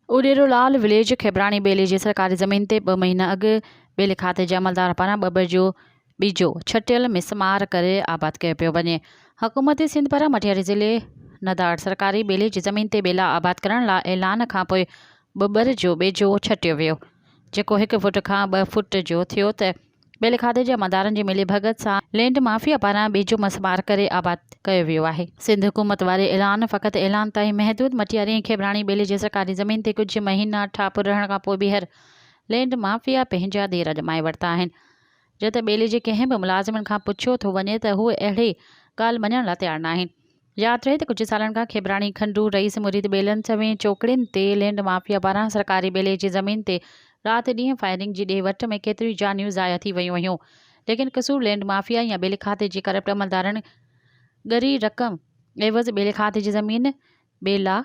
اڏيرو لال village کيبراڻي ٻيلي جي سرڪاري زمين تي ٻه مهينا اڳ ٻيلي کاتي جي عملدار پاران ٻٻر جو ٻيجو ڇٽيل مسمار ڪري آباد ڪيو پيو وڃي. حڪومت سنڌ پاران مٽياري ضلعي نداڙ سرڪاري ٻيلي جي زمين تي ٻيلا آباد ڪرڻ لا اعلان کانپوء ٻٻر جو ٻيجو ڇٽيو ويو جيڪو هڪ فوٽ کان ٻه فوٽ جو ٿيو ته ٻيلي کاڌي جي عملدارن جي ملي ڀڳت سان لينڊ مافيا پاران ٻيجو مسمار ڪري آباد ڪيو ويو آهي. سنڌ حڪومت واري اعلان فقط اعلان تائين محدود مٽياري ۽ کيبراڻي ٻيلي جي سرڪاري زمين تي ڪجهه مهينا ٺاپر رهڻ کانپوء ٻيهر لينڊ مافيا پنهنجا ديرا ڄمائي ورتا آهن. جڏهن ته ٻيلي جي ڪنهن به ملازمن کان پڇيو ٿو وڃي ته هو اهڙي ڳالهه مڃڻ لاء تيار ناهن. ياد رهي ته ڪجهه سالن کان کيبراڻي، کنڊو، رئيس مريد ٻيلن سوين چوڪڙين تي لينڊ مافيا پاران سرڪاري ٻيلي جي زمين تي رات ڏينهن فائرنگ جي ڏي وٺ ۾ ڪيتريون جانيون ضايع ٿي ويون هيون ليڪن قصور لينڊ مافيا يا ٻيلي کاتي جي ڪرپٽ عملدارن ڳري رقم عيوض ٻيلي کاتي جي زمين ٻيلا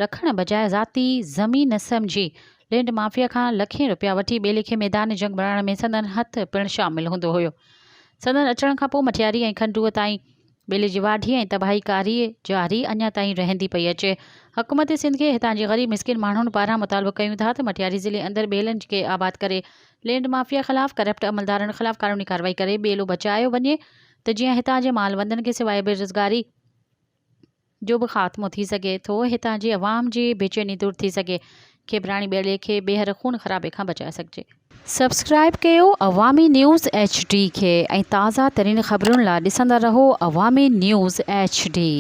رکڻ بجاء ذاتي زمين سمجهي لينڊ مافيا کان لکين رپيا وٺي ٻيلي کي ميدان جنگ بڻائڻ ۾ سندن هٿ پڻ شامل هوندو هيو. سندن اچڻ کان پوء مٺياري ۽ کنڊوء تائين ٻيلي جي واڍي ۽ تباهي ڪاري جاري اڃا تائين رهندي پئي اچي. حڪومت سنڌ کي هتان جي غريب مسڪين ماڻهن پاران مطالبو ڪيون ٿا ته مٺياري ضلعي اندر ٻيلن کي آباد ڪري لينڊ مافيا خلاف ڪرپٽ عملدارن خلاف قانوني ڪارروائي ڪري ٻيلو بچايو وڃي ته جيئن هتان جي مالوندن کي سواء بيروزگاري جو به خاتمو ٿي سگهي ٿو، هتان جي عوام جي بيچيني دور ٿي سگهي، کيبراڻي ٻيلي کي ٻيهر خون خرابي کان بچائي سگهجي. سبسڪرائيب ڪيو عوامي نيوز ايڇ ڊي کي ۽ تازه ترين خبرن لا ڏسندا رهو عوامي نيوز ايڇ ڊي.